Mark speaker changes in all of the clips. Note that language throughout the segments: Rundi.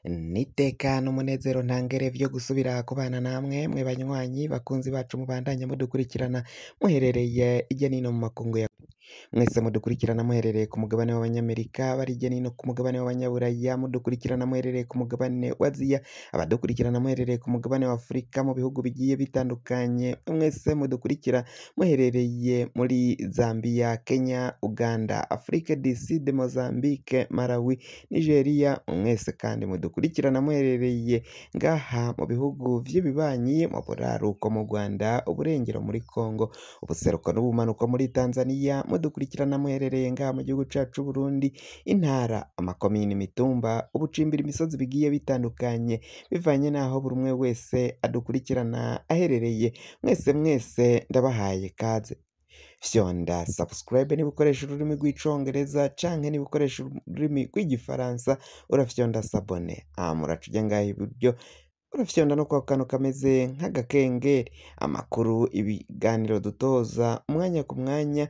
Speaker 1: N'iteka n'umunezero ntangere vyo gusubira kubana namwe mwe banywanyi bakunzi bacu mubandanya mudukurikirana muherereye irya nino mu makungu ya mwese mudukurikirana muherereye ku mugabane w'abanyamerika bari hirya nino ku mugabane w'abanyaburaya mudukurikirana muherereye ku mugabane wa Aziya, abadukurikirana muherereye ku mugabane wa Afurika mu bihugu bigiye bitandukanye, mwese mudukurikira muherereye muri Zambia, Kenya, Uganda, Afrique du Sud, Mozambique, Malawi, Nigeria, mwese kandi mudukurikirana muherereye ngaha mu bihugu vy'ibibanyi, mu buraruko mu Rwanda, uburengero muri Congo, ubuseruko n'ubumanuko muri Tanzania, mudukurikirana muherereye ngaha mu gihugu cacu c'Uburundi, intara, amakomine, imitumba, ubucimbira imisozi bigiye bitandukanye, bivanye n'aho buri umwe wese adukurikirana aherereye, mwese mwese ndabahaye kaze. Fyonda subscribe niba ukoresha ururimi rw'icongereza canke niba ukoresha ururimi rw'igifaransa urafyonda s'abonner, hama uraca uja ngaha iburyo urafyonda no kwa kantu kameze nk'agakengeri, amakuru, ibiganiro dutoza umwanya ku mwanya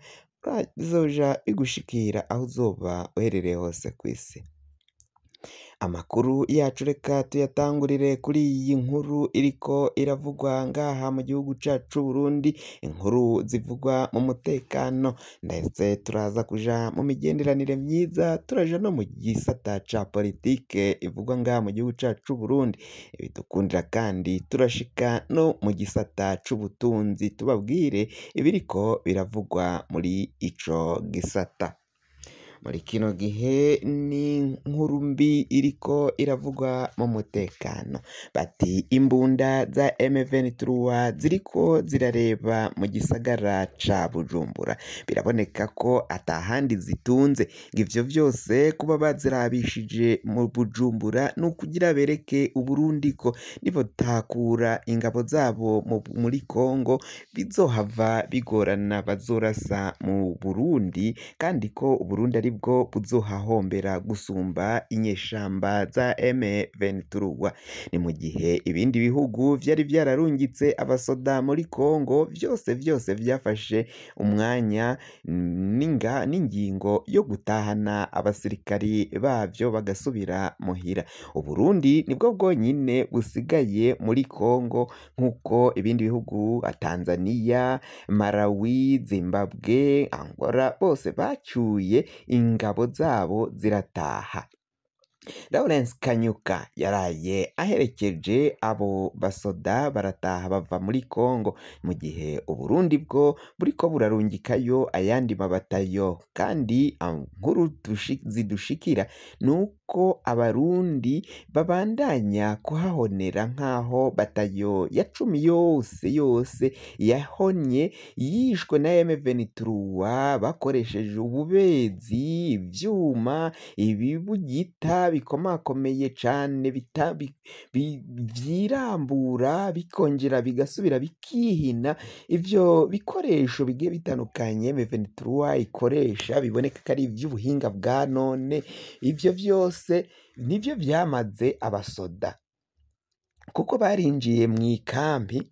Speaker 1: bizoja bigushikira aho uzoba uherereye hose kw'isi. Amakuru yacu reka tuyatangurire kuri iyi nkuru iriko iravugwa ngaha mu gihugu cacu c'Uburundi, inkuru zivugwa mu mutekano, ndetse turaza kuja mu migenderanire myiza, turaja no mu gisata ca politike ivugwa ngaha mu gihugu cacu c'Uburundi, ibidukundira kandi turashika no mu gisata c'ubutunzi tubabwire ibiriko biravugwa muri ico gisata. Muri kino gihe ni inkuru mbi iriko iravugwa mu mutekano, bati imbunda za M23 ziriko zirareba mu gisagara ca Bujumbura, biraboneka ko atahandi zitunze, ngo ivyo vyose kuba bazirabishije mu Bujumbura ni ukugira bereke Uburundi ko nibotakura ingabo zabo muri Congo bizohava bigorana bazorasa mu Burundi, kandi ko Uburundi ari bwo buzohahombera gusumba inyeshamba za M23. Ni mu gihe ibindi bihugu vyari vyararungitse abasoda muri Congo vyose vyose vyafashe umwanya n'ingingo yo gutahana abasirikari bavyo bagasubira muhira. Uburundi nibwo bwonyine busigaye muri Congo nk'uko ibindi bihugu Tanzania, Malawi, Zimbabwe, Angola bose bacyuye ingabo zabo zirataha. Lawrence Kanyuka yaraye aherekeje abo basoda barataha bava muri Congo, mu gihe Uburundi bwo buriko burarungikayo ayandi mabatayo, kandi inkuru zidushikira nuko abarundi babandanya kuhahonera nk'aho batayo ya cumi yose yose yahonye yishwe na M23 bakoresheje ububezi, ivyuma, ibibugita bikomakomeye cane vyirambura bikongera bigasubira bikihina. Ivyo bikoresho bigiye bitandukanye M23 ikoresha biboneka ko ari ivy'ubuhinga bwa none, ivyo vyose nivyo vyamaze abasoda kuko barinjiye mw'ikambi,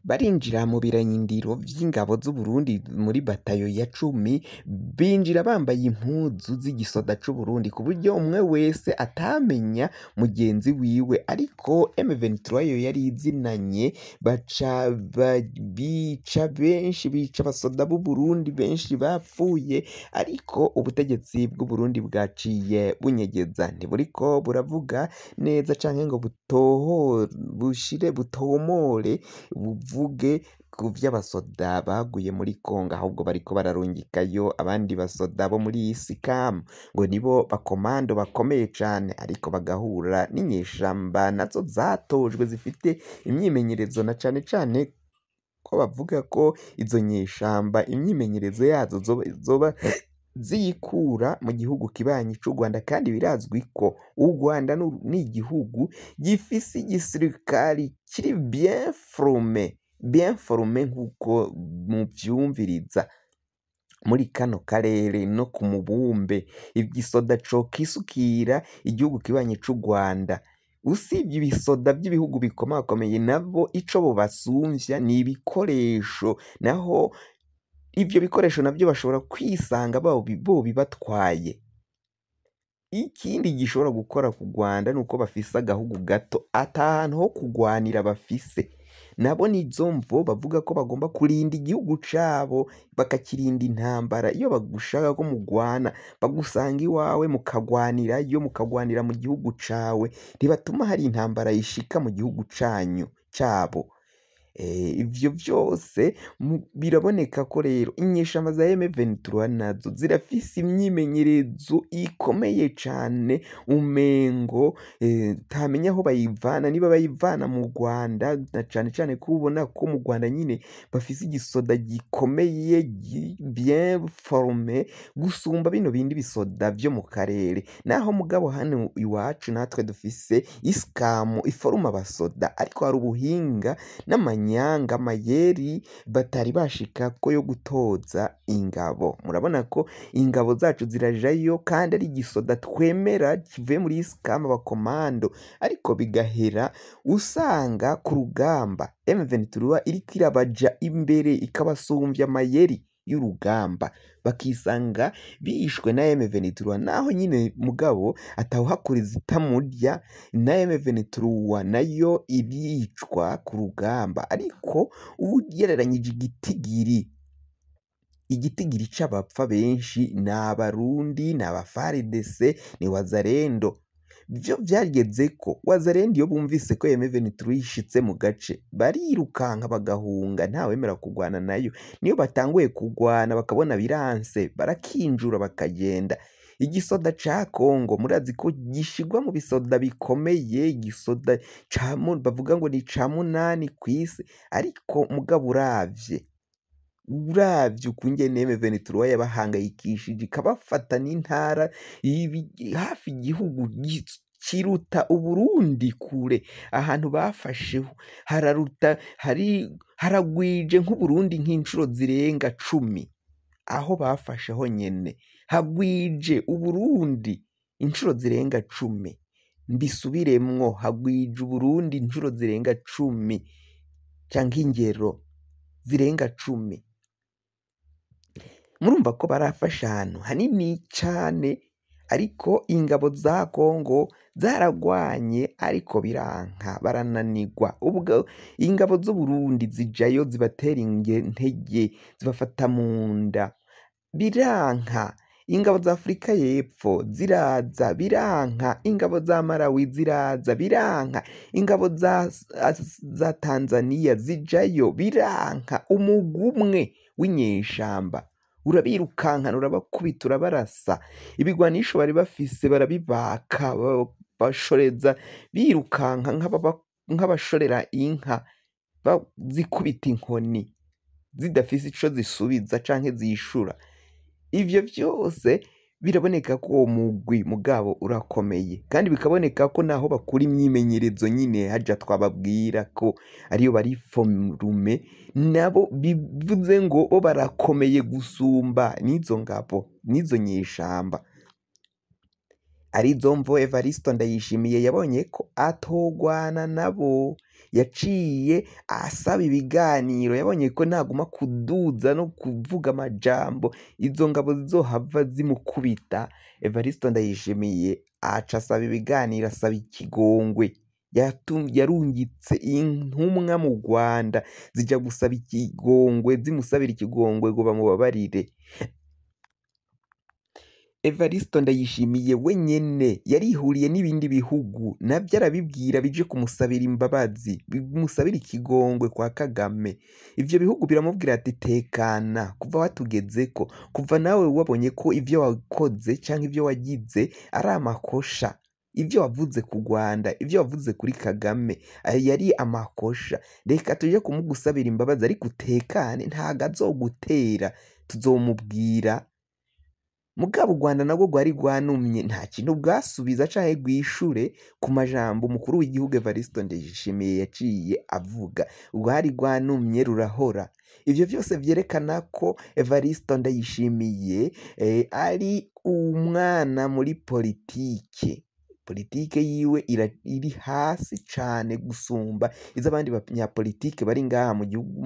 Speaker 1: barinjira mu birindiro vy'ingabo z'Uburundi muri batayo ya cumi, binjira bambaye impuzu z'igisoda c'Uburundi ku buryo umwe wese atamenya mugenzi wiwe, ariko M23 yo yari izinanye, baca bica benshi, bica abasoda b'Uburundi benshi bapfuye, ariko ubutegetsi bw'Uburundi bwaciye bunyegeza, ntiburiko buravuga neza canke ngo bushire butomore buvuge ku vy'abasoda baguye muri Congo, ahubwo bariko bararungikayo abandi basoda bo muri Isikamu ngo nibo bakomando bakomeye cane, ariko bagahura n'inyeshamba nazo zatojwe zifite imyimenyerezo, na cane cane ko bavuga ko izo nyeshamba imyimenyerezo yazo zoba ziyikura mu gihugu kibanyi c'u Rwanda, kandi birazwi ko u Rwanda ni igihugu gifise igisirikari kiri bien formé, bien formé nk'uko muvyumviriza muri kano karere no ku mubumbe, igisoda cokisukira igihugu kibanyi c'u Rwanda. Usibye ibisoda by'ibihugu bikomakomeye nabo ico bobasumvya ni ibikoresho, naho ivyo bikoresho navyo bashobora kwisanga bobibatwaye. Ikindi gishobora gukora ku Rwanda nuko bafise agahugu gato, ata hantu ho kugwanira bafise. Nabo nizo mvo bavuga ko bagomba kurinda igihugu cabo, bakakirinda intambara. Iyo bagushaka ko mugwana, bagusanga iwawe mukagwanirayo, mukagwanira mu gihugu cawe, ntibatuma hari intambara ishika mu gihugu canyu cabo. Ivyo vyose biraboneka ko rero inyeshamba za M23 nazo zirafise imyimenyerezo ikomeye cane, umengo utamenya aho bayivana, niba bayivana mu Rwanda, na cane cane ko ubona ko mu Rwanda nyine bafise igisoda gikomeye bien formé gusumba bino bindi bisoda vyo mu karere. Naho mugabo hano iwacu natwe dufise isikamu iforuma abasoda, ariko hari ubuhinga n'amanyanga amayeri batari bashikako yo gutoza ingabo. Murabona ko ingabo zacu zirajayo kandi ari igisoda twemera kivuye muri isikamu abakomando, ariko bigahera usanga ku rugamba M23 iriko irabaja imbere ikabasumbya amayeri y'urugamba, bakisanga bishwe na M23. Naho nyine mugabo atawuhakuriza itamurya, na M23 nayo iricwa ku rugamba, ariko ugereranyije igitigiri c'abapfa benshi ni Abarundi, ni aba FARDC, ni Wazalendo. Vyo vyageze ko Wazalendo iyo bumvise ko M23 ishitse mu gace barirukanka bagahunga, ntawemera kugwana nayo. Niyo batanguye kugwana bakabona biranse, barakinjura bakagenda. Igisoda ca Kongo murazi ko gishigwa mu bisoda bikomeye, igisoda bavuga ngo ni ca munani kw'isi, ariko mugabo uravye ukungene M23 yabahangayikishije ikabafata n'intara hafi igihugu kiruta Uburundi kure, ahantu bafashe hararuta, haragwije nk'Uburundi nk'incuro zirenga 10, aho bafashe honyene hagwije Uburundi incuro zirenga 10. Mbisubiremwo, hagwije Uburundi incuro zirenga 10 canke ingero zirenga 10. Murumva ko barafashe ahantu hanini cane, ariko ingabo za Kongo zaragwanye ariko biranka, barananigwa. Ubwo ingabo z'Uburundi zijayo zibatera intege, zibafata mu nda, biranka. Ingabo za Afrika y'Epfo ziraza, biranka. Ingabo za Malawi ziraza, biranka. Ingabo za Tanzania zijayo, biranka. Umugwi umwe w'inyeshamba urabirukankana, urabakubita, urabarasa. Ibigwanisho bari bafise barabibaka, bashoreza birukanka nk'abashorera inka, bazikubita inkoni zidafise ico zisubiza canke zishura. Ivyo vyose biraboneka ko uwo mugwi mugabo urakomeye, kandi bikaboneka ko naho bakura imyimenyerezo nyine haja twababwira ko ariyo bari forume, nabo bivuze ngo bo barakomeye gusumba n'izo ngabo n'izo nyeshamba. Arizo mvo Evaristo Ndayishimiye yabonye ko atogwana nabo, yaciye asaba ibiganiro. Yabonye ko naguma kuduza no kuvuga amajambo izo ngabo zizohava zimukubita. Evaristo Ndayishimiye aca asaba ibiganiro, asaba ikigongwe. Yarungitse intumwa mu Rwanda zija gusaba ikigongwe, zimusabira ikigongwe ngo bamubabarire. Evaristo Ndayishimiye wenyene yarihuriye n'ibindi bihugu navyo arabibwira bije kumusabira imbabazi, bimusabira ikigongwe kwa Kagame. Ivyo bihugu biramubwira ati tekana, kuva watugezeko, kuva nawe wabonye ko ivyo wakoze canke ivyo wagize ari amakosha, ivyo wavuze ku Rwanda, ivyo wavuze kuri Kagame yari amakosha, reka tuje kumugusabira imbabazi ariko utekane, ntago azogutera, tuzomubwira. Mugabo u Rwanda nabwo rwari rwanumye, nta kintu bwasubiza canke rwishure ku majambo umukuru w'igihugu Evaristo Ndayishimiye yaciye avuga. Rwari rwanumye rurahora. Ivyo vyose vyerekana ko Evaristo Ndayishimiye ari umwana muri politike. Politike yiwe iri hasi cane gusumba iz'abandi banyapolitike bari ngaha mu gihugu,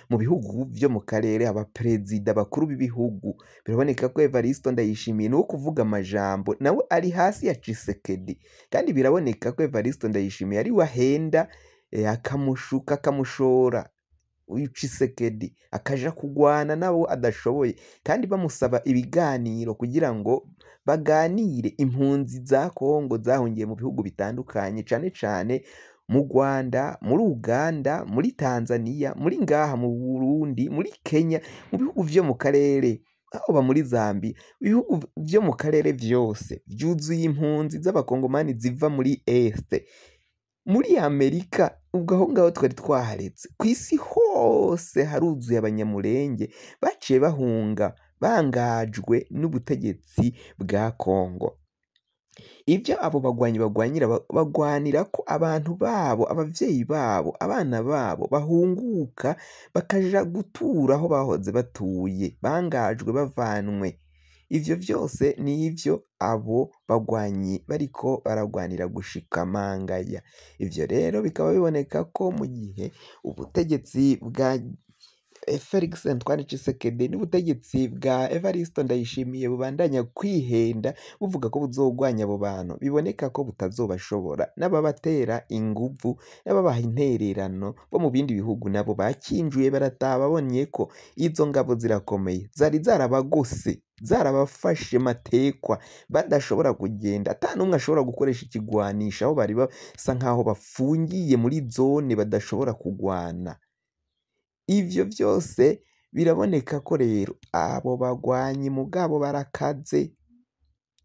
Speaker 1: mu bihugu vyo mu karere, abaperezida bakuru b'ibihugu. Biraboneka ko Evaristo Ndayishimiye ni uwo kuvuga amajambo, nawe ari hasi ya Tshisekedi, kandi biraboneka ko Evaristo Ndayishimiye ari we ahenda, akamushuka, akamushora uyu Tshisekedi akaja kugwana nabo adashoboye, kandi bamusaba ibiganiro kugira ngo baganire impunzi za Kongo zahungiye mu bihugu bitandukanye, cane cane mu Rwanda, muri Uganda, muri Tanzania, muri ngaha mu Burundi, muri Kenya, mu bihugu vyo mu karere, hoba muri Zambia, ibihugu vyo mu karere vyose vyuzuye impunzi z'abakongomani ziva muri Este, muri Amerika. Ubwo aho ngaho twari twaharetse, kw'isi hose haruzuye abanyamurenge baciye bahunga bangajwe n'ubutegetsi bwa Kongo. Ivyo abo bagwanyi bagwanira, bagwanira ko abantu babo, abavyeyi babo, abana babo bahunguka bakaja gutura aho bahoze batuye, bangajwe bavanwe. Ivyo vyose nivyo abo bagwanyi bariko baragwanira gushika mangaya. Ivyo rero bikaba biboneka ko mu gihe ubutegetsi bwa Felix Antoine Tshisekedi n'ubutegetsi bwa Evaristo Ndayishimiye bubandanya kwihenda buvuga ko buzogwanya abo bantu, biboneka ko butazobashobora. N'ababatera inguvu, n'ababaha intererano bo mu bindi bihugu nabo bakinjuye barataha, babonye ko izo ngabo zirakomeye, zari zarabagose, zarabafashe matekwa, badashobora kugenda, ata n'umwe ashobora gukoresha ikigwanisho, aho bari basa nkaho bafungiye muri zone badashobora kugwana. Ivyo vyose biraboneka ko rero abo bagwanyi mugabo barakaze.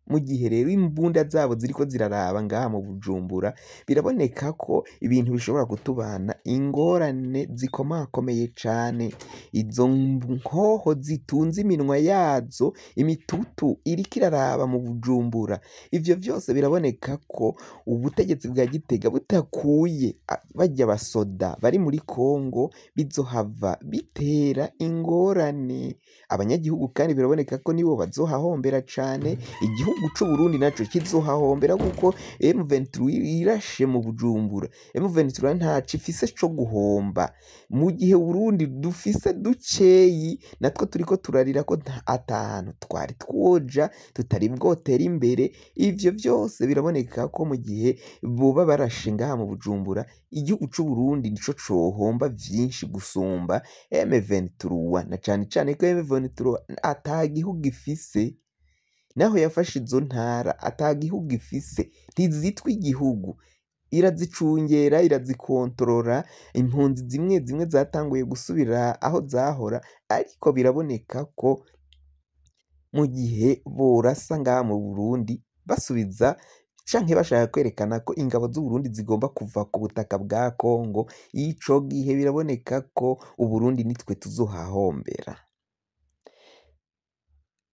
Speaker 1: Mu gihe rero imbunda zabo ziriko ziraraba ngaha mu Bujumbura, biraboneka ko ibintu bishobora kutubana ingorane zikomakomeye cane. Izo nkoho zitunze iminwa yazo, imitutu iriko iraraba mu Bujumbura. Ivyo vyose biraboneka ko ubutegetsi bwa Gitega butakuye barya basoda bari muri Kongo, bizohava bitera ingorane abanyagihugu, kandi biraboneka ko nibo bazohahombera cane. Igihugu c'Uburundi naco kizohahombera kuko M23 irashe mu Bujumbura. M23 ntaco ifise co guhomba, mu gihe Uburundi dufise dukeyi, natwo turiko turarira ko atahantu twari twoja, tutari bwotere imbere. Ivyo vyose biraboneka ko mu gihe boba barashe ngaha mu Bujumbura, igihugu c'Uburundi nico cohomba vyinshi gusumba M23, na cane cane ko M23 ata gihugu ifise. Naho yafashe izo ntara ata gihugu ifise, ntizitwa igihugu, irazicungera, irazikontorora. Impunzi zimwe zimwe zatanguye gusubira aho zahora, ariko biraboneka ko mu gihe borasa ngaha mu Burundi basubiza canke bashaka kwerekana ko ingabo z'Uburundi zigomba kuva ku butaka bwa Kongo, ico gihe biraboneka ko Uburundi nitwe tuzohahombera.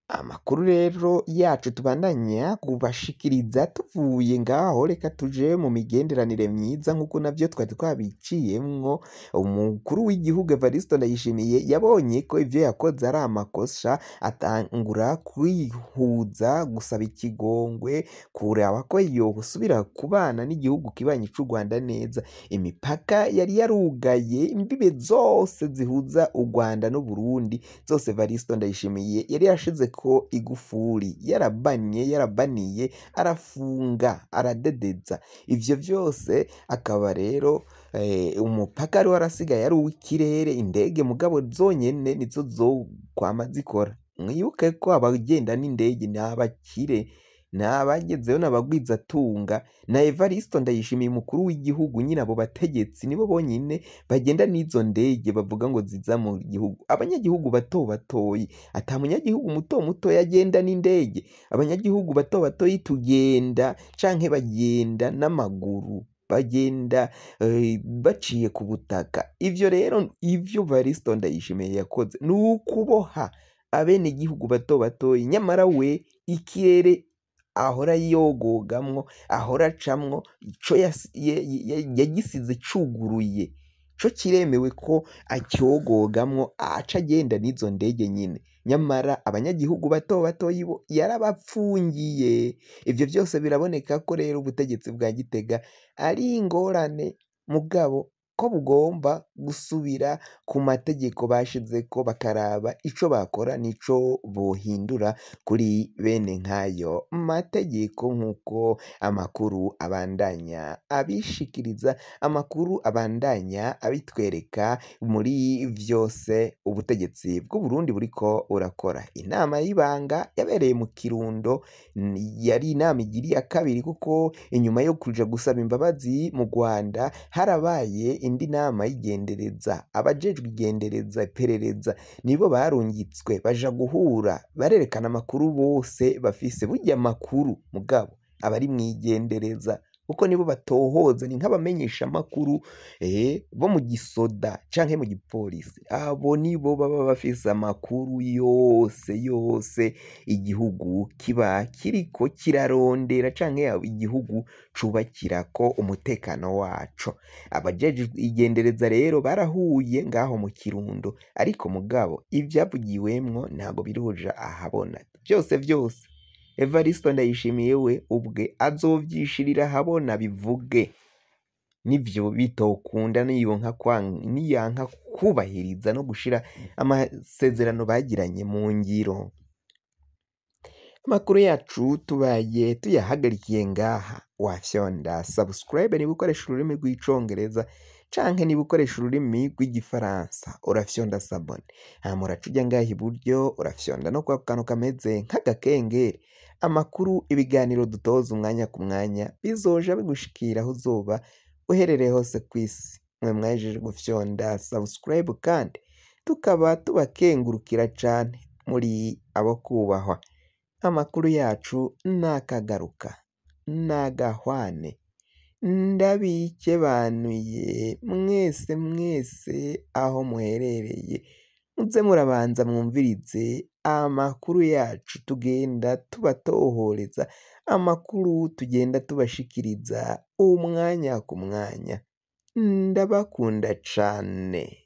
Speaker 1: Amakuru rero yacu tubandanya kubashikiriza tuvuye ngaho, reka tuje mu migenderanire myiza nk'uko navyo twari twabiciyemwo. Umukuru w'igihugu Evaristo Ndayishimiye yabonye ko ivyo yakoze ari amakosa, atangura kwihuza, gusaba ikigongwe, kuraba ko yosubira kubana n'igihugu kibanyi c'u Rwanda neza. Imipaka yari yarugaye, imbibe zose zihuza u Rwanda n'Uburundi zose Evaristo Ndayishimiye yari yashize ko igufuri, yarabanye, yarabaniye, arafunga, aradedeza. Ivyo vyose akaba rero umupaka wari warasigaye ari uw'ikirere, indege mugabo zonyene nizo zokwama zikora. Mwibuke ko abagenda n'indege ni abakire, ni abagezeyo, n'abagwizatunga. Na Evaristo Ndayishimiye umukuru w'igihugu nyine, abo bategetsi nibo bonyine bagenda n'izo ndege bavuga ngo ziza mu gihugu. Abanyagihugu bato batoyi, ata munyagihugu muto muto agenda n'indege. Abanyagihugu bato batoyi tugenda canke bagenda n'amaguru, bagenda baciye ku butaka. Ivyo rero ivyo Evaristo Ndayishimiye yakoze ni ukuboha abenegihugu bato batoyi, nyamara we ikirere ahora yogogamwo, ahora acamwo, ico yagisize cuguruye. co kiremewe ko acyogogamwo aca agenda n'izo ndege nyine. Nyamara abanyagihugu bato batoyi bo yarabapfungiye. Ivyo vyose biraboneka ko rero ubutegetsi bwa Gitega ari ingorane, mugabo ko bugomba gusubira ku mategeko bashizeko bakaraba ico bakora n'ico bohindura kuri bene nk'ayo mategeko, nk'uko amakuru abandanya abishikiriza, amakuru abandanya abitwereka muri vyose ubutegetsi bw'Uburundi buriko burakora. Inama y'ibanga yabereye mu Kirundo yari inama igiri ya kabiri, kuko inyuma yo kuja gusaba imbabazi mu Rwanda harabaye indi nama y'igendereza. Abajejwe igendereza iperereza nibo barungitswe baja guhura, barerekana amakuru bose bafise. Burya amakuru mugabo abari mw'igendereza, kuko nibo batohoza, ni nk'abamenyesha amakuru bo mu gisoda canke mu gipolisi. Abo nibo baba bafise amakuru yose yose igihugu kiba kiriko kirarondera canke igihugu cubakirako umutekano waco. Abajejwe igendereza rero barahuye ngaho mu Kirundo, ariko mugabo ivyavugiwemwo ntago biruja ahabona vyose vyose. Evaristo Ndayishimiye we ubwe azovyishirira ahabona bivuge, nivyo bitokunda niyanka kubahiriza no gushira amasezerano bagiranye mu ngiro. Amakuru yacu tubaye tuyahagarikiye ngaha. Wafyonda subscribe niba ukoresha ururimi rw'icongereza canke niba ukoresha ururimi rw'igifaransa urafyonda s'abonner, hama uraca uja ngaha iburyo urafyonda no kwa kantu kameze nk'agakengeri. Amakuru, ibiganiro dutoza umwanya ku mwanya bizoja bigushikira aho uzoba uherereye hose kw'isi. Mwe mwahejeje gufyonda subscribe kandi tukaba tubakengurukira cane, muri abo kubahwa. Amakuru yacu nakagaruka nagahwane, ndabikebanuye mwese mwese aho muherereye, muze murabanza mwumvirize amakuru yacu tugenda tubatohoreza, amakuru tugenda tubashikiriza umwanya ku mwanya. Ndabakunda cane.